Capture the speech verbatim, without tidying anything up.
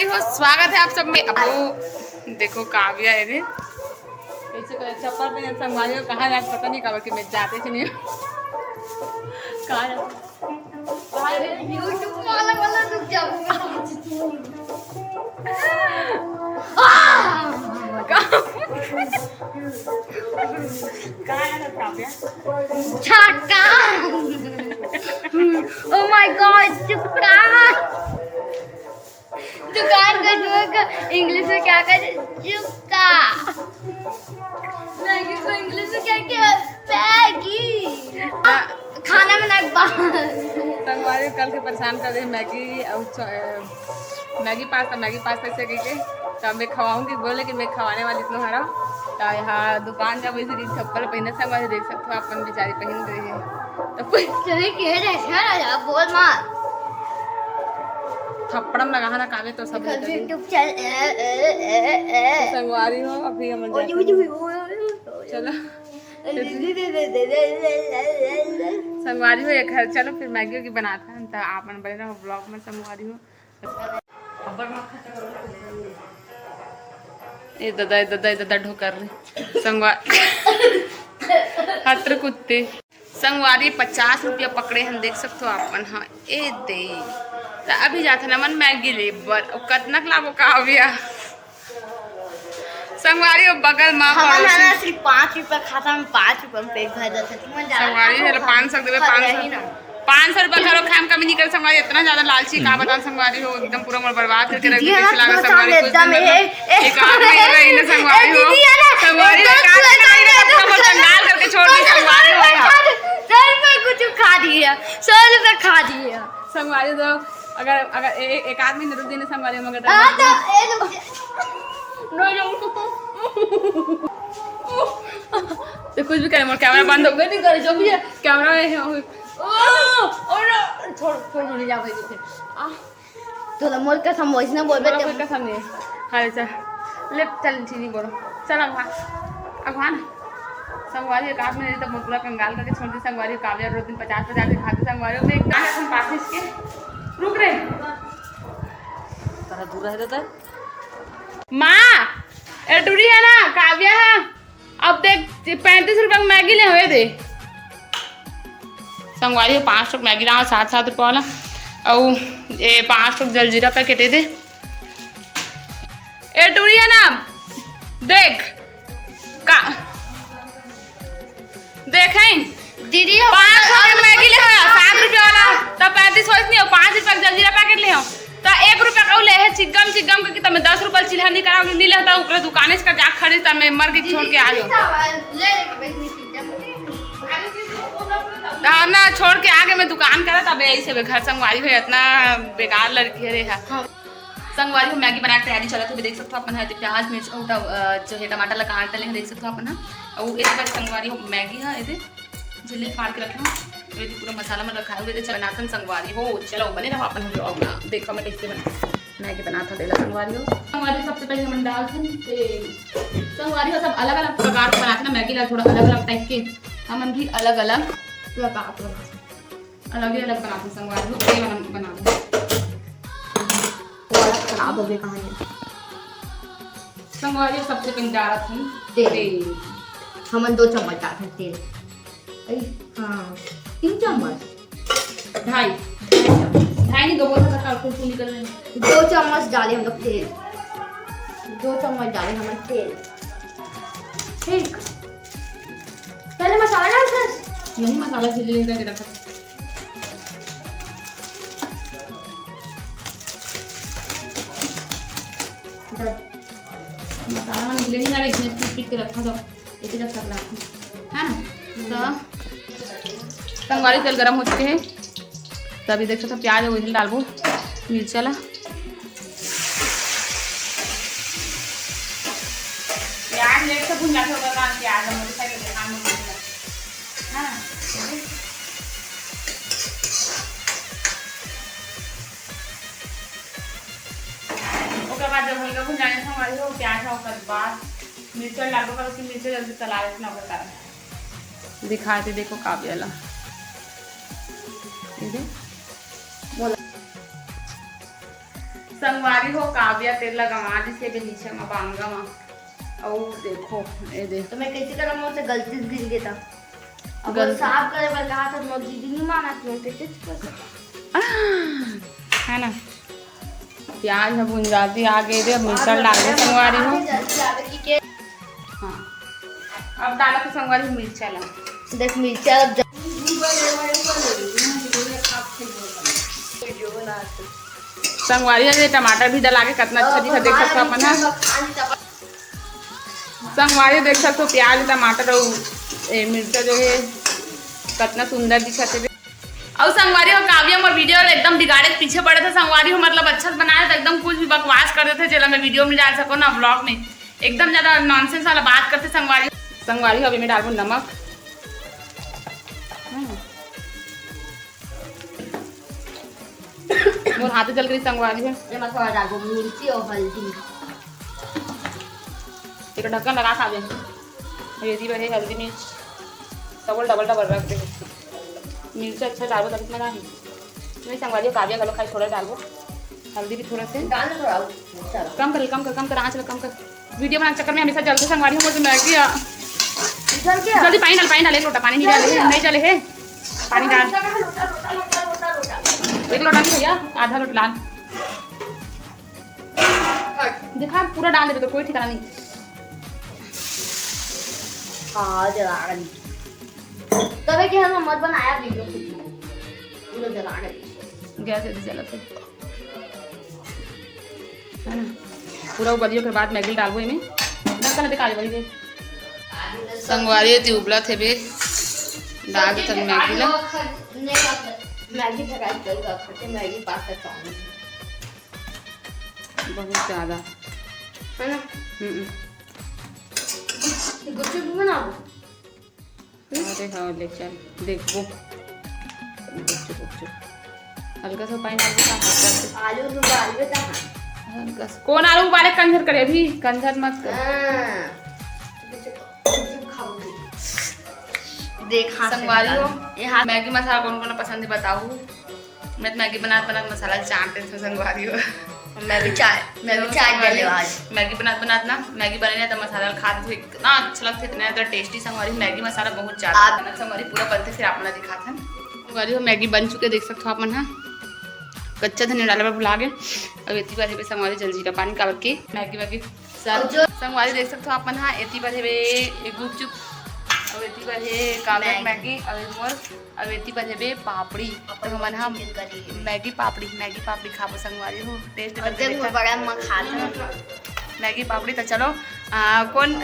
स्वागत है आप सब में। अब वो देखो काव्या है रे, कैसे करे चप्पल पहन संगवारी हो, कहाँ जाके पता नहीं, काबर कि मैं जाते थे नहीं। कहाँ जाते? YouTube वाला वाला रुक जाओ। छक्का। Oh my God, छक्का। दुकान का जो है, इंग्लिश में क्या कहते हैं? चुक्का। मैगी को इंग्लिश में क्या कहते हैं? मैगी। खाना बनाने के बाद। संगवारी कल के परेशान कर दे मैगी और च-, मैगी पास्ता, मैगी पास्ता ऐसे कह के। तो मैं खवाऊंगी, बोले कि मैं खवाने वाली इतना हरा। तो यहाँ दुकान जब वैसे चप्पल पहने संगवारी देख सकते हो, अपन बेचारी पहन रही है। तो कोई चले के रे, शहर आ जा, बोल मार। थप्पड़म लगा ना कावे तो सब कल निकल गई। YouTube चैनल, ए, ए, ए, ए, ए। संगवारी हो, अभी हम ओ, जाते यू, हैं। You, you, you, you. चलो। संगवारी हो, एक घर चलो, फिर मैगी वैगी बनाते हैं, तो आप मन बने रहो vlog में संगवारी हो। ए दादा, ए दादा, ए दादा, ढोकर रे। संगवा-, हत्र कुत्ते। संगवारी पचास रुपया पकड़े हन, देख सकते हो आप मन। हाँ, ए दे। त अभी जाथन हमन मैगी ले बर। अउ कतनक लाबो काव्या? संगवारी, वो बगल मा हमन पड़ोसी। हला सिर्फ पाँच रुपया खाता में, पाँच रुपया में पेट भर जाथे। तुमन जाना संगवारी, खाओ, हेलो, खाओ। पाँच सौ देबे, खा पाँच सौ। जाही ना। पाँच सौ रुपया घरो खाए में कमी नहीं करे संगवारी, इतना ज्यादा लालची का बताऊं संगवारी हो, एकदम पूरा मोर बर्बाद करके रख दीदी, दे, है ना, कैसे लगा थोड़ा संगवारी, सा कुछ दिन एकदम, मतलब ए, ए, एक आध महीना रहे ना संगवारी हो, दीदी, है ना, संगवारी एक आध महीना रहे, एकदम मोर कंगाल करके छोड़ दी संगवारी हो। सौ रुपया कुछ खा दिए, सौ रुपया खा दिए। संगवारी तो अगर, अगर ए-, ए-, एक आध महीना रुक देने संगवारी हो, मगर हाँ, तो ए, रुक जा। नो, नो। तो कुछ भी करे, मोर कैमरा बंद हो गया, नहीं करे, जो भी है, कैमरा में है, ओ, ओ, नो, छोड़, छोड़, छोड़, जा भाई, आ। तो मोर कसम, वैसे ना बोलबे, बोलो, ते कोई कसम नहीं। हाँ, चल, ले, चल, ठीक नहीं बोलो, चल, अगवा, अगवा ना। संगवारी एक आध महीना तक मोर पूरा कंगाल करके छोड़ दी संगवारी, काव्या रोज दिन पचास पचास के खाते संगवारी, मैं एकदम अपन पास इसके रुक रहे। तेरा दूर रह देता है। माँ, ए टूरी है ना, काव्या है, अब देख, पैंतीस रुपया के मैगी ले हुए दे। संगवारी हो, पाँच ठो मैगी लाओ, सात सात रुपया वाला, अउ ए पाँच ठो जलजीरा पैकेट दे। ए टूरी है ना, देख का, देखें दीदी, हम पाँच सौ के मैगी ले हो, सात रुपया वाला, तब पैंतीस होइस नहीं हो, पाँच रुपया के जलजीरा पैकेट ले हो, त एक रुपया का ले है, चिगम चिगम के, कि तब मैं दस रुपया चिल्हा नहीं कराऊंगी, नहीं लेता, ओकरे दुकाने से का जा खरीद, तब मैं मर के छोड़ के आ जाऊँ। ले लेके बैठनी चीज। हाँ ना, छोड़ के आगे मैं दुकान करा, तब ऐसे बे घर संगवारी हो, इतना बेकार लड़की है रे। हाँ। संगवारी हो, मैगी बना के तैयारी चलत हे, देख सकथो अपन ह, प्याज, मिर्च, अउ ट-, अ, जो है टमाटर ला काट डले हे, देख सकथो अपन ह। अउ एदे बर संगवारी हो, मैगी ह, एदे झिल्ली फाड़ के रखे हो, एदे पूरा मसाला मन रखा हे, एदे चल बनाथन संगवारी हो। चलो, बने रहो अपन vlog में, देखो मैं कैसे बना, मैगी बनाथन तेला संगवारी हो। संगवारी हो, सबसे पहले हमन डालथन तेल। संगवारी हो, सब अलग-अलग प्रकार के बनाथन ना मैगी ला, थोड़ा अलग-अलग type के, हमन भी अलग-अलग प्रकार के बनाथन। अलग ही अलग बनाथन संगवारी हो, ये वाला बनाथन। वो वाला खराब हो गया कहानी। संगवारी हो, सबसे पहले डालत हन तेल। तेल। हमन दो चम्मच डालत हन तेल। अई, हाँ, तीन चम्मच। ढाई। ढाई नहीं, दो बोतल का कुछ निकल रहे हैं। दो चम्मच डाले हम लोग तेल। दो चम्मच डाले हमन तेल। ठीक। पहले मसाला डालते हैं। यही मसाला झिल्ली निकाल के रखा। मसाला मन गिले नहीं जा रहे, इसमें पीस पीस के रखा था, इसी का सब रखा है ना। तो संगवारी, तेल गरम हो चुके हैं, तो अभी देख सकते हो प्याज वही डालबो, मिर्चा ला। प्याज लेट से भुंजा के होगा, प्याज हम लोग खाएंगे, खाने में भुंजा। हाँ। ओकर बाद जब हल्का भुंजाने से हमारी हो प्याज हो, ओकर बाद मिर्चा डालबो करो कि मिर्चा जल्दी तला देते ना, ओकर कारण। दिखाते देखो काव्या ला। ये दे। बोला। संगवारी हो, काव्या तेल ला गंवा दिस हे बे नीचे म बांगा म। अउ देखो, ए दे। तो मैं कैसे करम, मोर से गलती से गिर गे था। अब गलती। साफ करे बर कहा था, मोर दीदी नहीं माना कि मैं कैसे कर सकता। है ना? प्याज ह भुंजाती आ गे रे, अब मिर्चा डाल दे संगवारी हो। जल्दी आवे की के। हाँ, अब डाला तो संगवारी मिर्चा ला। देख मिर्चा अब ज- संगवारी हो, ये टमाटर भी डला के कितना अच्छा दिखा, देख सकथो अपन ह। संगवारी देख सकथो, प्याज, टमाटर अउ ए मिर्चा जो हे, कितना सुंदर दिखत हे। अउ संगवारी हो, काव्या मोर वीडियो ल एकदम बिगाड़े के पीछे पड़े थे संगवारी हो, मतलब अच्छा से बनाए तो एकदम कुछ भी बकवास कर देथे, जेला मैं वीडियो में डाल सको ना, व्लॉग में एकदम ज्यादा नॉनसेंस वाला बात करथे संगवारी। संगवारी हो, अभी मैं डालबो नमक। हम्म। मोर हाथ जल गई संगवारी हो। एमा थोड़ा डालबो मिर्ची अउ हल्दी। एक ढक्कन लगा खा दे। ये दी बने हल्दी मिर्च, डबल, डबल, डबल रख दे। मिर्च अच्छा डालबो तभी मजा आही। नहीं संगवारी हो, काव्या घलो खाई, थोड़ा डालबो। हल्दी भी थोड़ा से। डाल दो थोड़ा, अच्छा। कम कर, कम कर, कम कर, आँच ला कम कर। वीडियो बनाने के चक्कर में हमेशा जलते संगवारी हो, तो मैगी आ- जल गया? जल्दी पानी डाल, पानी डाल, एक लोटा पानी नहीं डाले है, नहीं जले है। पानी डाल। लोटा, लोटा, लोटा, लोटा, लोटा। एक लोटा नहीं भैया, आधा लोटा डाल। दिखा, पूरा डाल देबे तो कोई ठिकाना नहीं। हाँ, जला रही। तबे कि हम मत बनाया वीडियो खुद में। पूरा जला रही। गैस जल्दी जलत है। है ना? पूरा उबलियो के बाद मैगी डालबो एमे। ढक्कन दिखा दे भाई रे। संगवारी ती उबलत हे बे। डाल दे तब मैगी ला। मैगी फेंकाई कल का खाते, मैगी पास्ता चाउमीन। बहुत ज्यादा। है ना? हम्म। गुपचुप भी बनाबो। अरे हाँ, ले चल, देखबो। गुपचुप, गुपचुप। हल्का सा पानी डाल के साफ कर दे। आलू तो उबालबे ता। हल्का सा। कौन आलू उबाले? कंझर करे अभी, कंझर मत कर। हाँ। गुपचुप खाऊंगी। देख, हाँ, संगवारी हो, ये हाथ मैगी मसाला कौन कौन पसंद है बताओ। मैं तो मैगी बनात बनात मसाला चाट देथों संगवारी हो। मैं भी चाट, मैं भी तो चाट संगवारी डले हो, आज। मैगी बनात बनात ना, मैगी बने ना तो मसाला खा देथों, इतना अच्छा लगथे, इतना ज्यादा टेस्टी संगवारी। मैगी मसाला बहुत ज्यादा आप ना संगवारी पूरा बनथे, फिर आप मन ला दिखाथन। संगवारी हो, मैगी बन चुके, देख सकथो आप मन हा। कच्चा धनिया डाले बर भुला गे। अब एती बर हेबे संगवारी जलजीरा पानी, काबर के मैगी वैगी सर। और जो संगवारी देख सकथो आप मन हा, एती बर हेबे एक गुपचुप, अब एती बर हे काबर मैगी। मैगी, अब मोर अब एती बर हेबे पापड़ी। तो हमन ह चिकन करी। मैगी पापड़ी, मैगी पापड़ी खाबो संगवारी हो, टेस्ट और करके देख, देखा। बड़ा मखा था। मैगी पापड़ी। तो चलो, आ, कौन